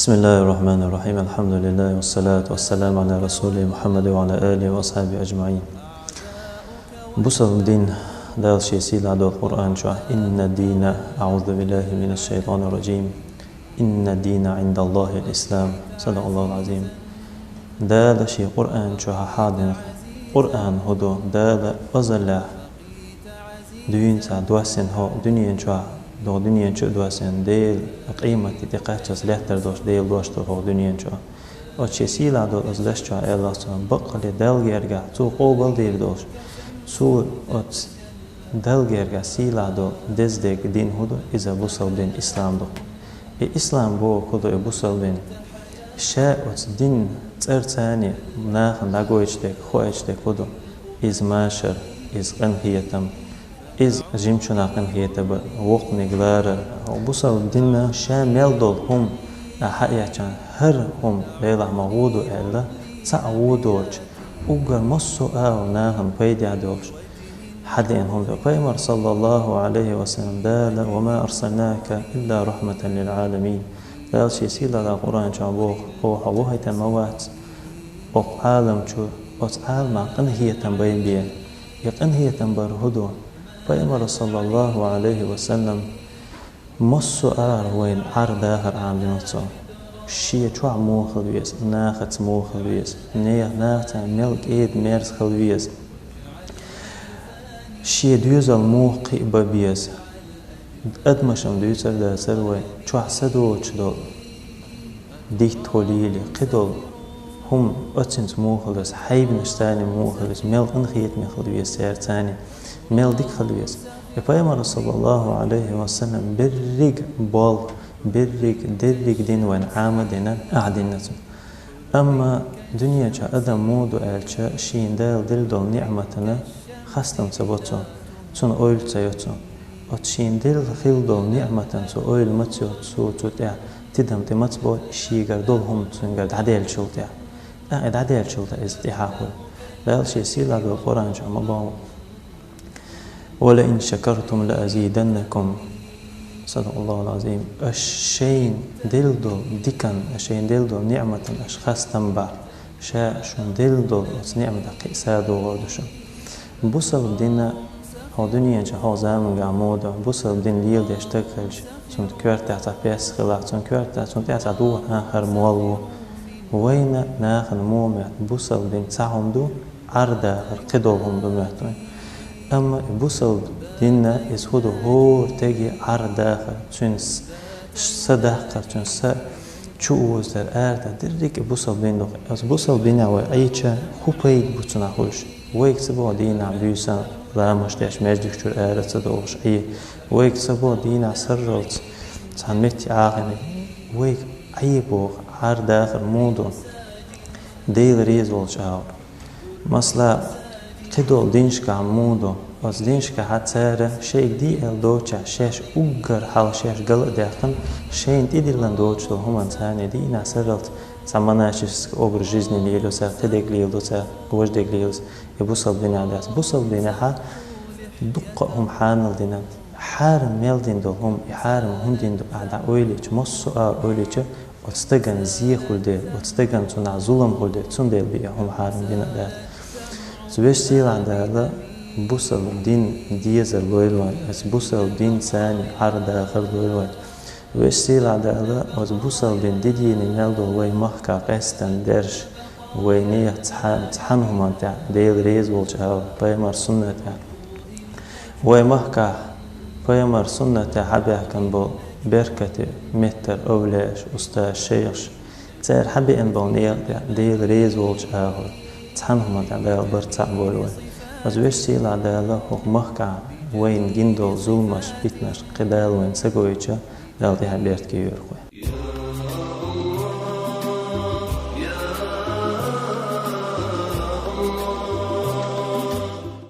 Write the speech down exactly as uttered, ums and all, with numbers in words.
بسم الله الرحمن الرحيم. الحمد لله والصلاة والسلام على رسوله محمد وعلى آله وأصحابه أجمعين. Бусалба дин, Дала шен сийлахь долу Къуръан чохь: «إن الدين», أعوذ بالله من الشيطان الرجيم، «إن الدين عند الله الإسلام». صدق الله العظيم. Дала шен Къуръан чохь хьадина, Къуръан хӀун ду, Дала азалехь дуьйна цхьа доссина хӀокху дуьнен чохь, догу дуьнен чу а доссина, Дела къематде тӀекхаччалц лаьттар долуш Дела дош ду хӀокху дуьнен чохь. Оцу шен сийлахь долу оцу даш чохь аьлла цо: «Баккъалла Далла гергахь цо къобалдийр долуш, цо оцу Далла гергахь сийлахь долу деза дерг дин хӀун ду, иза бусалба дин, ислам ду». И ислам бохург хӀун ду, и бусалба дин? Ша оцу дин цӀарца нахана дӀагойтуш дерг, хоуьйтуш дерг хӀун ду? Иза машар, иза къинхетам, иза жимачунах къинхетам бар, воккханиг ларар. Бусалба динна ша мел долу хӀума хьаэцча, хӀара хӀума Делахь ма вон ду аьлла, цхьаъ вон доцуш, уггар массо а агӀор нахана пайдехь долуш хьадеана хӀума ду. Пайхамар, саллаллаху Ӏалайхи ва саллам, Дала: «وما أرسلناك إلا رحمة للعالمين». Дала шен сийлахь долу Къуръан чохь боху: «Хьо вахийтина ма вац окху Ӏалам чу, оцу Ӏаламах къинхетам бен бен». И къинхетам бар хӀун ду? Пайхамар, саллаллаху Ӏалайхи ва саллам, массо а агӀор вайна Ӏар-дахар Ӏамадина цо. Шен чохь муха хила веза, нахаца муха хила веза, нехан, нахаца мел кӀеда-мерза хила веза, шен доьзал муха кхиа бан беза. Адамашна дуьйцур дацара вай, чохь са доцуш долу дитт хуьлийла, кхидолу хӀума оццуьнца муха хила веза, хьайбанаш царна муха хила веза, мел къинхетаме хила веза церан царна, мел дика хила веза. И Пайхамар, саллаллаху Ӏалайхи ва саллам, берриг болх, берриг, дерриг дин вайна Ӏамадина, ахь дина цунна. Амма дуьнен чохь адам муха ду аьлча, шена Дала делла долу ниъматана хастам ца бо цо, цунна ойла ца йо цо. Оцу шена делла хилла долу ниъматана цо ойла ма ца йо, цо цу тӀехь тидам тӀе ма ца бо, шегара долу хӀума цуьнгара дӀаделлачул тӀехь. ТӀаккха и дӀаделлачул тӀехь иза тӀаьхьа хуьлу. Дала шен сийлахь долу Къуръан чохь ма боху: «ولئن شكرتم لأزيدنكم». صدق الله العظيم. Аша шайна делла долу дикан, аша шайна делла долу ниъматан аша хастам бахь, ша шуна делла долу оцу ниъматах кхин а са догӀур ду шуна. Бусалба дина хӀокху дуьнен чохь, хӀокху заманчохь муха ду, бусалба дин леладеш стаг хилча, цуьнан коьртехь цхьа пес хилахь, цуьнан коьртехь, цуьнан тӀехь цхьа духар хӀара молла ву. Вайна нахана муха моьтту, бусалба дин цхьа хӀума ду, Ӏар-дахар кхидолу хӀума ду моьтту вайна. Амма и бусалба динна иза хӀун ду, хӀора стеган Ӏар-дахар, цуьнан с-, са дахкар, цуьнан са чу озадар, арадар, дерриг а бусалба дин ду. Оцу бусалба динехь вай Ӏийча, хӀун пайда бу цунах хуьлуш? Вайга ца боху дийнахь буьйсанна ламазаш деш, маьждиг чуьра ара ца догӀуш Ӏе. Вайга ца боху дийнахь сарралц цхьана метте Ӏахийна. Вайга Ӏе боху, Ӏар-дахар муха ду? Дела реза волчу агӀор. Масала, кхидолу динашкахь муха ду? Оцу динашкахь цара шайга дийр доцучехь, шаьш уггар хьалха шаьш гал а даьккхина, шайна тӀедиллина доцуш долу хӀуманна царна дийнахь сарралц цхьа монашеский образ жизни лелайо цара, кхидерг леладо цара, важа дерг лелайо, и бусалба динехь дац. Бусалба динехь дуккха а хӀума хьанал дина, хьарам мел дина долу хӀума, и хьарам хӀунда дина ду ахь дӀа ойла йича, массо а агӀор ойла йича, оцу стагана зе хуьлу дела, оцу стагана цунах зулам хуьлу дела, цундела бен и хӀума хьарам дина а дац. Оцу Везачу Сийлахь Дала бусалба дин дезар лойла вайна, оцу бусалба дин царна Ӏар-дахар лойла вайна. Везачу Сийлахь Дала оцу бусалба дин дидийна мел долу вай махкахь къаьстина дерш, вай нехан цхьа-, цхьана хӀуманна тӀехь, Дела реза волчу агӀор, пайхамар суннатехь. Вай махкахь пайхамар суннатехь хьабаьхкина болу беркате меттара овлияаш, устазаш, шайхаш, цара хьабеана болу нехан тӀехь, Дела реза волчу агӀор, цхьана хӀуманна тӀехь Дала барт цхьаъ бойла вай. Оцу Везачу Сийлахь Дала хӀокху махкахь вайна гина долу зуламаш, питанаш кхин Дала вайна ца гойтуш, Дала тӀаьхье беркате йойла вай.